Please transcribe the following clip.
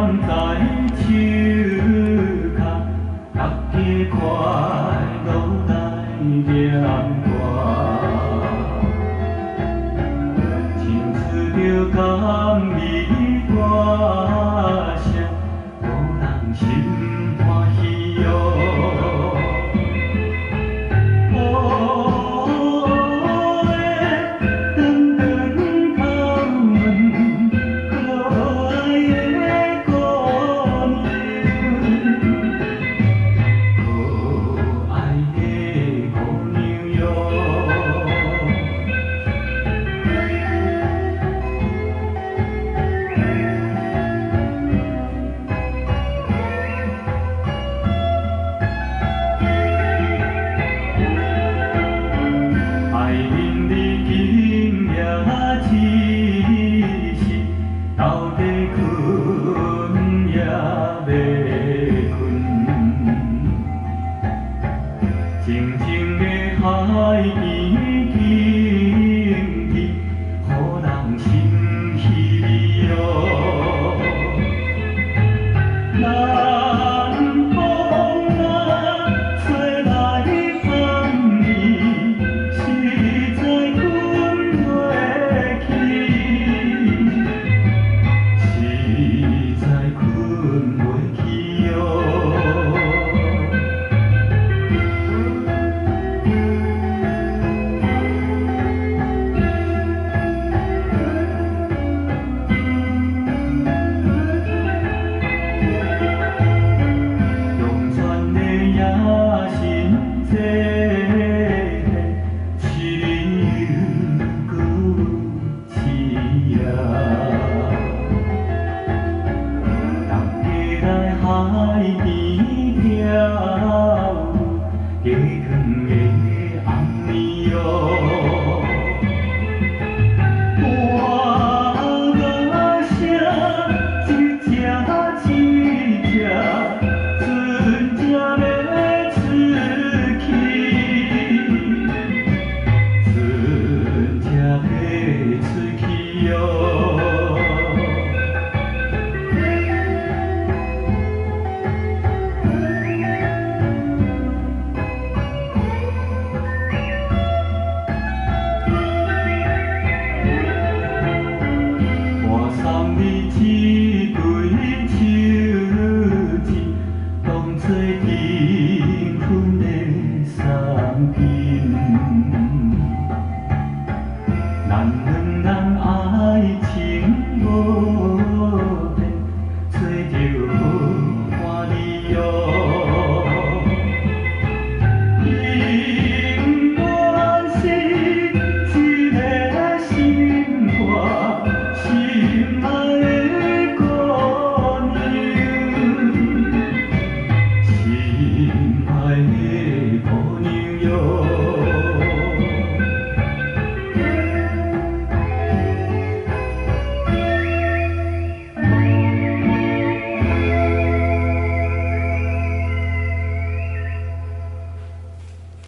在手跤，大家快樂來念歌，唱出著甘美歌聲，予人心歡喜喲。哦的，長長頭毛，可愛的姑娘，可愛的姑娘喲。愛恁你今夜一時，到底睏抑欲睏？靜靜的海邊景致，予人心稀喲。南風啊，吹來香味，實在睏袂去，實在睏袂去喲。龍泉的野心這個，飼又閣有飼啊。大家來海邊跳舞，雞湯的暗暝喲。歌聲一隻一隻，船只欲出去，船只欲出去喲。我送你一根手指，當作訂婚的送品。咱兩